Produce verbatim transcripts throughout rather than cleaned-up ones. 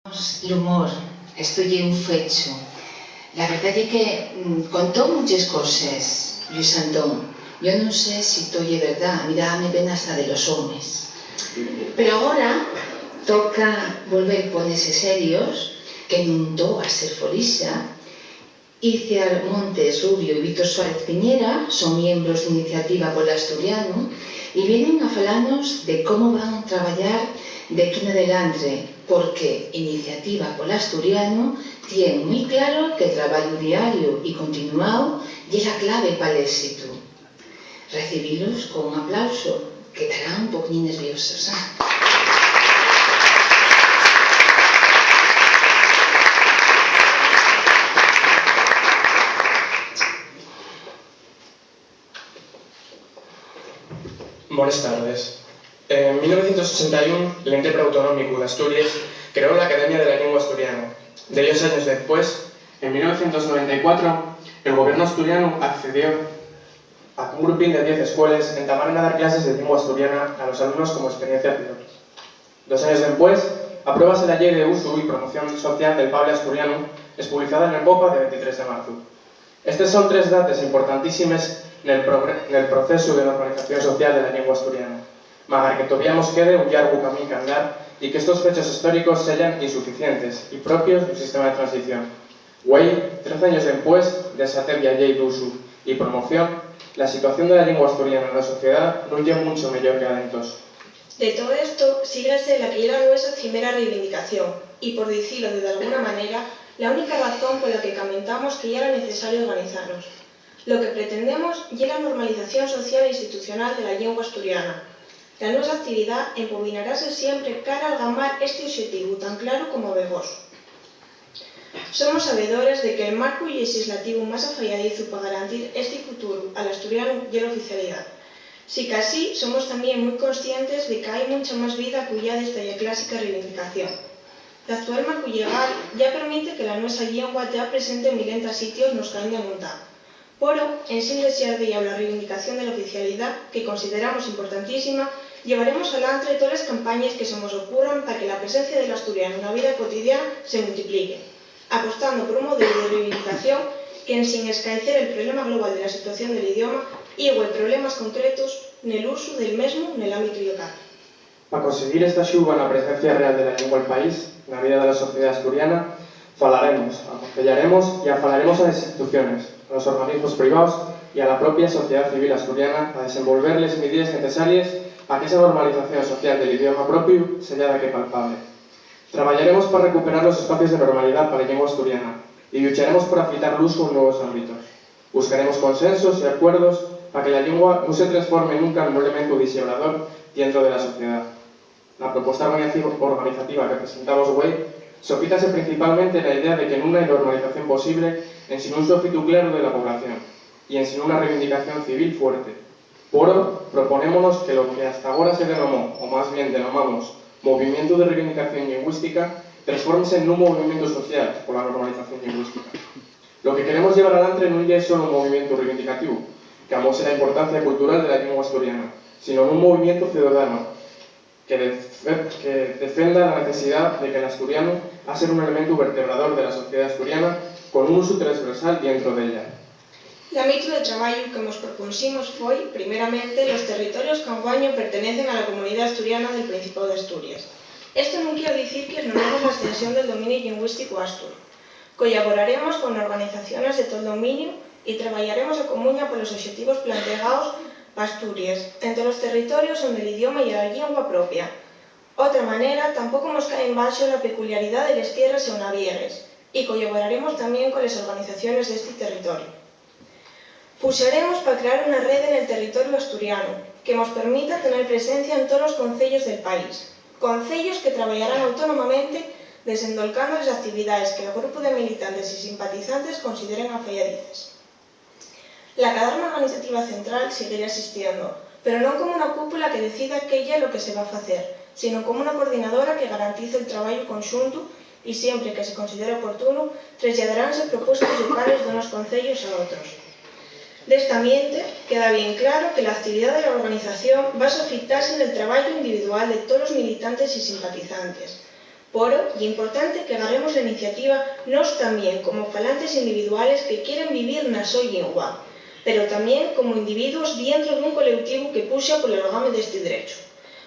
L'humor, esto ye un fechu. La verdá ye que, mm, contó munches coses, Lluis Antón. Yo nun sé si to ye verdá, a mi dábame pena hasta de los homes. Pero agora toca volver ponese serios, que nun to va ser folixa. Iciar Montes Rubio y Víctor Suárez Piñera son miembros d'Iniciativa pol Asturianu y vienen a falanos de cómo van trabayar d'equí n'adelantre, porque Iniciativa pol Asturianu tien mui claro que'l trabayu diariu y continuáu ye la clave pal ésitu. Recibilos con un aplauso, que tarán un poquín nerviosos. Bones tardes. En mil novecientos ochenta y un, l'Ente Preautonómicu d'Asturies creó l'Academia de la Llingua Asturiana. Dellos años dempués, en mil novecientos noventa y cuatro, el gobiernu asturianu accedió a qu'un grupín de diez escueles entamaren a dar clases de llingua asturiana a los alumnos como experiencia piloto. Dos años dempués, apruébase la Llei d'Usu y Promoción Social del Pable Asturianu, espublizada nel BOPA de ventitrés de marzu. Estes son tres dates importantísimes nel progre-, nel procesu de normalización social de la llingua asturiana, magar que tovía mos quede un llargu camín qu'andar y qu'estos fechos históricos seyan insuficientes y propios d'un sistema de transición. Güei, trece años dempués d'esa tebia Llei d'Usu y Promoción, la situación de la llingua asturiana na sociedá nun ye muncho meyor que a d'entós. De too esto, síguese la que ye la nuesa cimera reivindicación, y por dicilo de dalguna manera, la única razón pola que camentamos que yera necesario organizanos. Lo que pretendemos ye la normalización social e institucional de la llingua asturiana. La nuesa actividá empobinarase siempre cara a algamar esti oxetivu tan claru como vegosu. Somos sabedores de que'l marcu llexislativu más afayadizu pa garantir esti futuru al asturianu ye l'oficialidá. Sicasí, somos tamién mui conscientes de qu'hai muncha más vida qu'uyá d'esta ya clásica reivindicación. L'actual marcu llegal ya permite que la nuesa llingua tea presente en milenta sitios nos qu'aínda nun ta. Poro, ensin dexar de llau la reivindicación de l'oficialidá, que consideramos importantísima, llevaremos alantre toles campañes que se mos ocurran pa que la presencia del asturianu na vida cotidiana se multiplique, apostando por un modelu de reivindicación qu'ensin escaecer el problema global de la situación del idioma, igüe problemes concretos nel usu del mesmu nel ámbitu llocal. Pa conseguir esta xuba na presencia real de la llingua al país, na vida de la sociedá asturiana, falaremos, aconseyaremos y afalaremos a les instituciones, a los organismos privaos y a la propia sociedá civil asturiana a desenvolver les midíes necesaries pa qu'esa normalización social del idioma propiu seya daqué palpable. Trabayaremos pa recuperar los espacios de normalidá pa la llingua asturiana y llucharemos por afitar l'usu en nuevos ámbitos. Buscaremos consensos y acuerdos pa que la llingua nun se tresforme nunca nun elementu dixebrador dientro de la sociedá. La propuesta organizativa, organizativa que presentamos güei sofítase principalmente na idea de que nun hai normalización posible ensin un sofitu claru de la población y ensin una reivindicación civil fuerte. Poro, proponémonos que lo que hasta agora se denomó, o más bien denomamos, movimientu de reivindicación llingüística, transfórmese nun movimientu social pola normalización llingüística. Lo que queremos llevar alantre nun ye solo un movimientu reivindicativu, qu'amose la importancia cultural de la llingua asturiana, sino nun movimientu ciudadanu que defe-, que defenda la necesidá de que l'asturianu ha ser un elementu vertebrador de la sociedá asturiana con un usu tresversal dientro d'ella. L'ámbitu de trabayu que mos propunximos foi, primeramente, los territorios qu'anguaño pertenecen a la Comunidá Asturiana del Principáu d'Asturies. Esto nun quier dicir que esnomemos la estensión del dominiu llingüísticu astur. Collaboraremos con organizaciones de tol dominiu y trabayaremos a comuña polos oxetivos plantegaos p'Asturies, ente los territorios onde l'idioma ye la llingua propia. Otra manera, tampoco mos cae embaxo la peculiaridá de les tierres eunaviegues, y collaboraremos tamién coles organizaciones d'esti territoriu. Puxaremos pa crear una rede nel territoriu asturianu que mos permita tener presencia en tolos conceyos del país, conceyos que trabayarán autónomamente desendolcando les actividaes que'l grupu de militantes y simpatizantes consideren afayadices. La cadarma organizativa central siguirá esistiendo, pero non como una cúpula que decida qué ye lo que se va facer, sino como una coordinadora que garantice'l trabayu conxuntu y, siempre que se considere oportunu, treslladaraense propuestes llocales d'unos conceyos a otros. D'est'ambiente queda bien claro que l'actividá de la organización va sofitase nel trabayu individual de tolos militantes y simpatizantes, Poro, ye importante que garremos la iniciativa nós tamién como falantes individuales que quieren vivir na so llingua, pero tamién como individuos dientro d'un coleutivu que puxa pol algame d'esti drechu.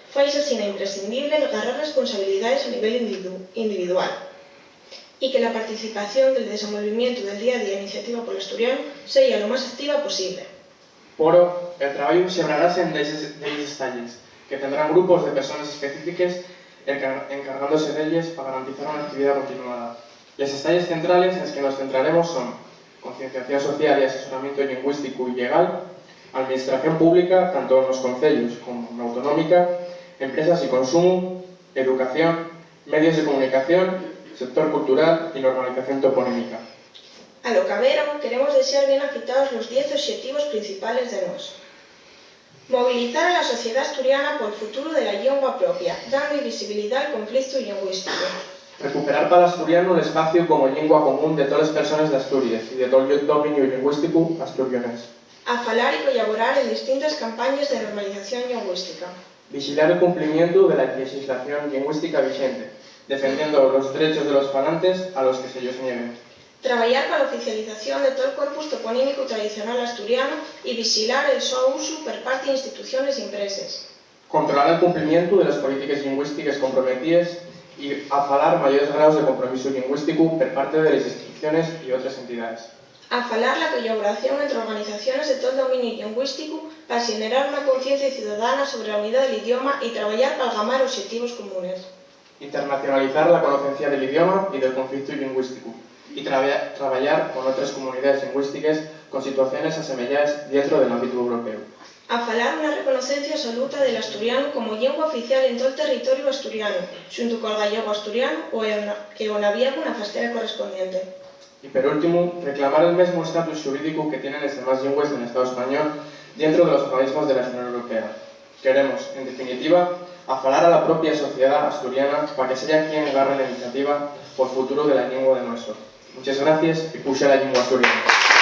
Faise asina imprescindible garrar responsabilidaes a nivel individu-, individual y que la participación del desenvolvimientu del día a día iniciativa pol asturianu seya lo más activa posible. Poro, el trabayu xebrarase en delles, delles estalles, que tendrán grupos de persones específiques encar-, encargándose delles pa garantizar una actividá continuada. Les estalles centrales nes que nos centraremos son concienciación social y asesoramientu llingüísticu y llegal, administración pública, tanto nos conceyos como na autonómica, empresas y consumu, educación, medios de comunicación, sector cultural y normalización toponímica. A lo cabero, queremos dexar bien afitaos los diez oxetivos principales de nós. Movilizar a la sociedá asturiana pol futuru de la llingua propia, dando-y visibilidá al conflictu llingüísticu. Recuperar pal asturianu l'espaciu como llingua común de toles persones d'Asturies y de tol dominiu llingüísticu asturionés. Afalar y collaborar en distintes campañes de normalización llingüística. Vixilar el cumplimientu de la llexislación llingüística vixente, defendiendo los drechos de los falantes a los que se-yos nieguen. Trabayar pa la oficialización de tol corpus toponímicu tradicional asturianu y vixilar el so usu per parte d'instituciones y empreses. Controlar el cumplimientu de les polítiques llingüístiques comprometíes y afalar mayores graos de compromisu llingüísticu per parte de les instituciones y otres entidaes. Afalar la collaboración entre organizaciones de tol dominiu llingüísticu pa xenerar una conciencia ciudadana sobre la unidá del idioma y trabayar p'algamar oxetivos comunes. Internacionalizar la conocencia del idioma y del conflictu llingüísticu, y traba-, trabayar con otres comunidaes llingüístiques con situaciones asemeyaes dientro del ámbitu europeu. Afalar una reconocencia absoluta del asturianu como llingua oficial en tol territoriu asturianu, xunto col gallego asturianu o e o na-, e o naviegu na fastera correspondiente. Y per últimu, reclamar el mesmu estatus xurídicu que tienen les demás llingües del Estao español dientro de los organismos de la Xunión Europea. Queremos, en definitiva, afalar a la propia sociedá asturiana pa que seya quien garre la iniciativa pol futuru de la llingua de nueso. Muches gracies y puxa la llingua asturiana.